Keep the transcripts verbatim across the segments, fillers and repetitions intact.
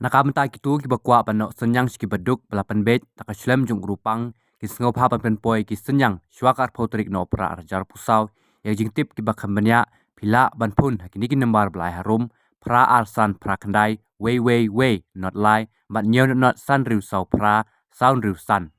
Na ka bynta kito kiba kwah ban noh synñiang sha kiba duk ba la pynbeit da ka shlem jong u riewpang, kin sngewbha ban pynpoi ki synñiang shuwa ka arphew tarik Nohprah arhajar arphew saw ïa ki jingtip kiba kham bniah. Phi lah ban phone ha kine ki nombar ba la ai harum: phra ar san phra khyndai wei wei wei not lai bad hynñiew not not san hynriew saw phra saw hynriew san.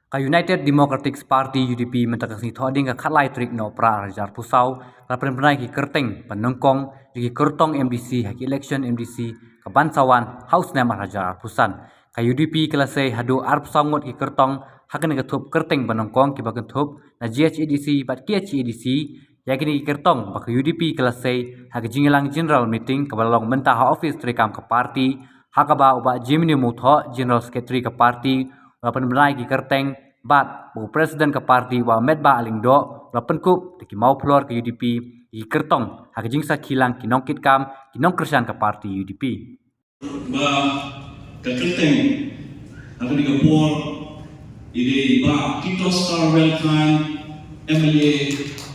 Ka United Democratic Party, U D P, mynta ka sngi Thohdieng ka khatlai tarik Nohprah arhajar arphew saw ka la pynbna ïa ki kyrteng ba nyngkong jong ki kyrtong M D C ha ki election M D C kaban sa wan ha u snem arhajar arphew san. Ka U D P ka la sei haduh arphew saw ngut ki kyrtong ha kane ka thup kyrteng ba nyngkong kiba kynthup na G H A D C bad K H A D C. Ïa kine ki kyrtong ba ka U D P ka la sei ha ka jingïalang general meeting kaba la long mynta ha office treikam ka party, ha kaba u Bah Jemino Myrthlong, General Secretary ka party, u la pynbna ïa ki kyrteng, bad u President ka party, u Bah Metbah Lyngdoh, u la pynkup da ki mawphlor ka U D P ïa ki kyrtong ha ka jingsakhi lang ki nongkitkam, ki nongkyrshan ka party U D P. Ba ka kyrteng ha kane ka por i dei Bah Tito Starwell Chyne, M L A,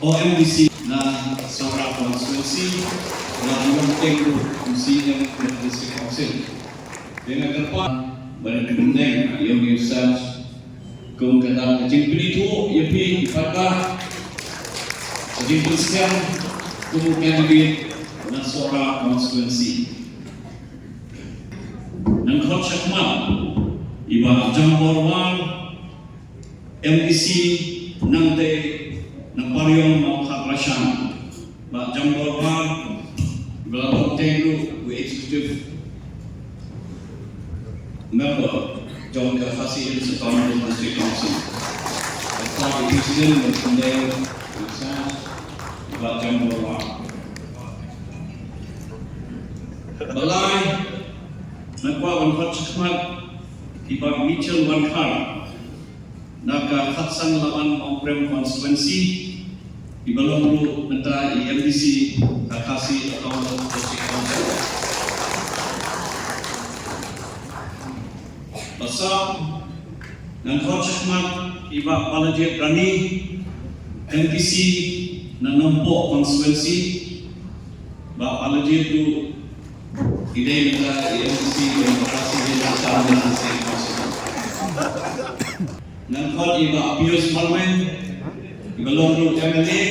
o M D C na Sohra constituency, na Jurong Tengku, M C M, District Council. Te nga kyrpad ba dei kyrteng ha ïa u Kum ka dang ka jingpynithuh ïa phi ki paidbah, ka jingpynskhem kum u candidate na Sohra constituency. Nang khot shakhmat i Bah Jambor War, M D C nangtei na Pariong Mawkhatrashan. Bah Jambor War, ba la long teng ruh u executive member jong ka Khasi Hills Autonomous District Council. Ka party president ba khyndai, Bah Jambor War. Ba lai, nga kwah ban khot shakhmat i Bah Mitchell Wankhar, na ka Khatsang Laban Nongkrem constituency, iba long ruh mynta i M D C ha Khasi Autonomous District Council. Ba saw, ngan khot shakhmat i Bah Balajied Rani, M D C na Nongpoh constituency. Bah Balajied ruh i dei mynta i M D C jong ka Khasi Hills Autonomous District Council. Ngan khot i Bah Pius Marwein, iba long ruh M L A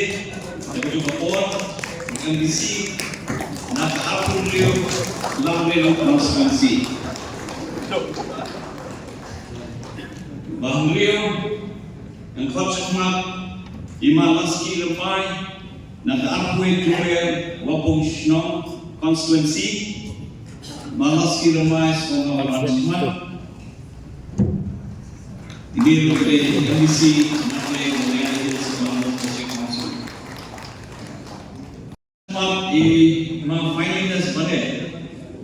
na ka juh ka por, M D C na ka arphew hynriew Langreload constituency. Ba hynriew, ngan khot shakhmat i Ma Laski Rymbai, na ka arphew wei Jumbe Wapung Shnong constituency. Ma Laski Rymbai, sngewbha ban khot shakhmat. Ini ruh ka dei M D C na ka Langreload District Council. Shakhmat i Ma Finelyness Badet,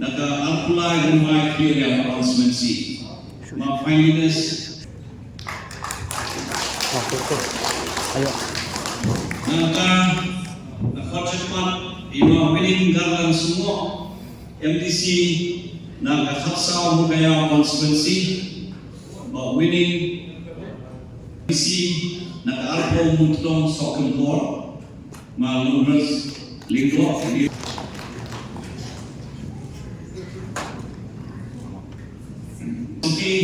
na ka arphew lai Rymbai Khliehriat constituency. Ma Finelyness. Ayo. Nangta, ngan khot shakhmat i Ma Winnie Garlang Sungoh, M D C na ka Khatsaw Mowkaiaw constituency. Ma Winnie, M D C na ka arphew Mawthlong Sohkymphor. Ma Lourdes Lyngdoh. Suki,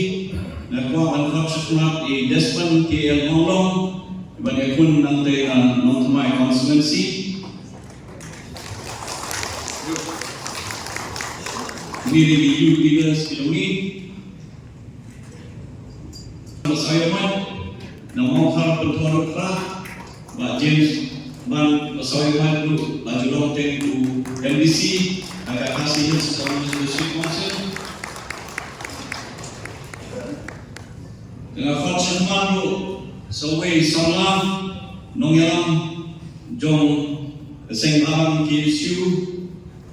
nga kwah ban khot shakhmat i Desmond K L Nonglong, iba dei khun nangtei na Nongthymmai constituency. Ini dei ki youth leaders ki jong ngi. Ba saw ïa mat na Mawkhar Pynthorumkhrah, Bah James Ban, ba saw ïa mat ruh la ju long teng u M D C na ka Khasi Hills Autonomous District Council. Nga khot shakhmat ruh sa uwei samla nongïalam jong ka seng bhalang K S U,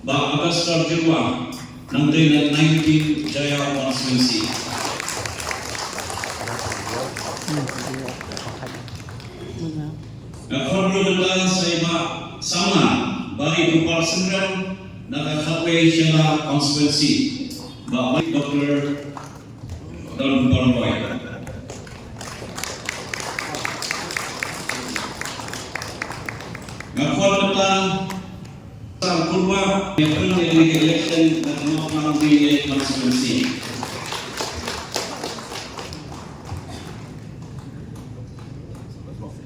Bah Augustus Jyrwa, nangtei na nineteen Jaïaw constituency. Nga khot ruh mynta sa i Bah samla Bah Rikupar Synrem na ka khatwei Shella constituency, Bah Doctor Don Parboy. Nga khot mynta Sa Purba, ïa pynlong ïa ka election na ka Mawphlang Valley constituency.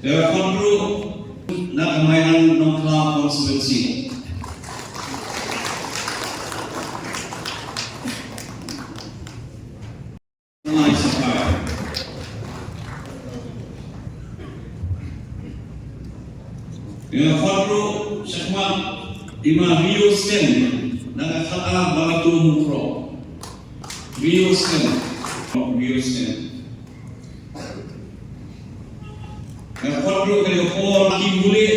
Ïa ka khot ruh na ka Mairang Nongkhlaw constituency. Ïa ka khot ruh shakhmat i ma Rio Stem na ka khatar Barato Mukroh. Rio Stem. Rio Stem. Nga khot ruh ka dei ka por ki mule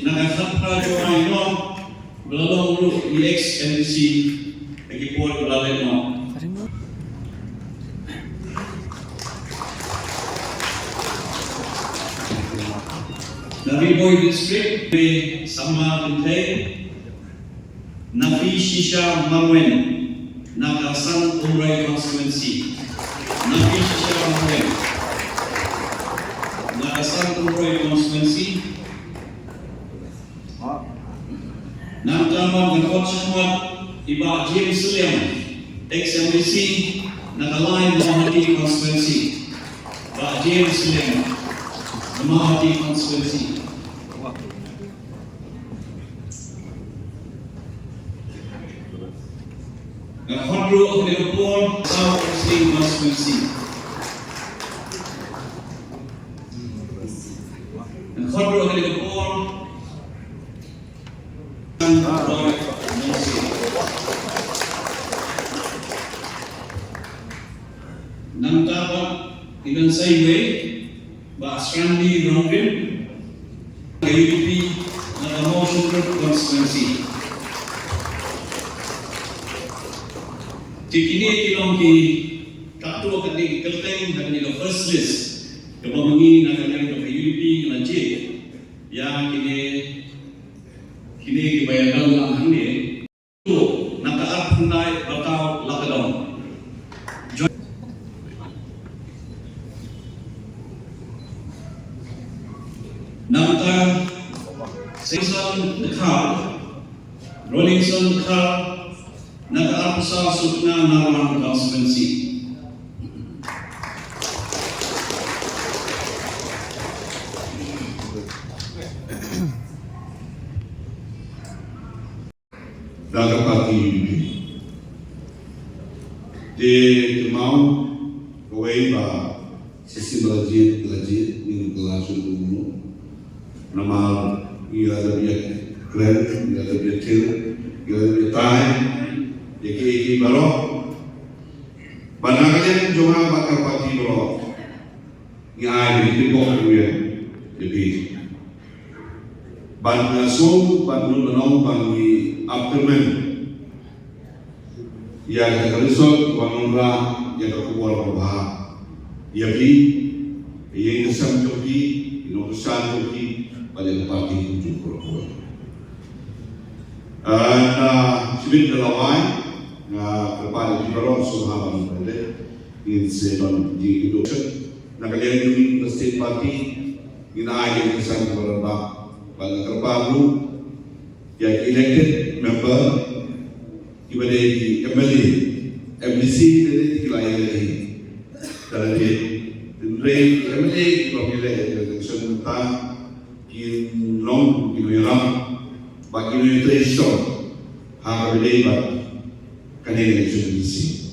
na ka khatphra Jowai North, ba la long ruh i ex M D C ha ki por ba la leit noh. Na Ri Bhoi District, Samla Kynthei, Naphishisha Marwein, na ka San Umroi constituency. Naphishisha Marwein, na ka San Umroi constituency. Nangta ban ka khot shakhmat i Bah James Sylliang, ex M D C, na ka Lai Mawhati constituency. Bah James Sylliang, na Mawhati constituency. Nga khot ruh ha kane ka por, South East Khasi Hills constituency. Nga khot ruh ha kane ka por, nangta pat i ban sa iwei, Bah Stanley Rongrim, ka U D P, na ka Mawshynrut constituency. Te kine ki long ki katto katne ki kyrteng, kane ka first list, kaba ma ngi na ka liang kaba U D P ngi la jied ïa kine, kine kiba ïadon lang hangne. Na ka arphew khyndai Bataw Lakadong. Nangta Samson Dkhar, Rollingson Dkhar, na ka arphew saw Sukna Narwan constituency. Da ka party U D P. Te kynmaw kawei ba shisien ba la jied, la jied, ngim kylla shuh kumno. Namar ngi la dep ïakren, ngi la dep ïakhih, ngi la dep ïatai ïa kiei kiei baroh. Bad na ka liang jong nga bad ka party baroh, ngi ai ïa ki bok ïa phi. Bad nga sngew bad nga long ba ngi ap kyrmen ïa ka result ba ngi wanrah ïa ka khubor kaba bha ïa phi, ïa ïing ïa sem jong phi, ïa ki nongkyrshan jong phi, bad ïa ka party jong phi. Ah, shibit da lawei, nga kyrpad ïa phi baroh sngewbha ban ïa phi. Ngin sa ban ïa ki doh. Na ka liang jong ngi ka state party, ngin ai ïa ki san ba rangbah. Bad nga kyrpad ruh ïa ki elected member, kiba dei ki M L A, M D C, dei dei ki la ïaleh hi. Ka la dei, hynrei ki M L A kiba ïaleh hi election mynta, kin long ki nongïalam bad ki nongtrei shisha ha kaba ïadei bad kane ka election M D C.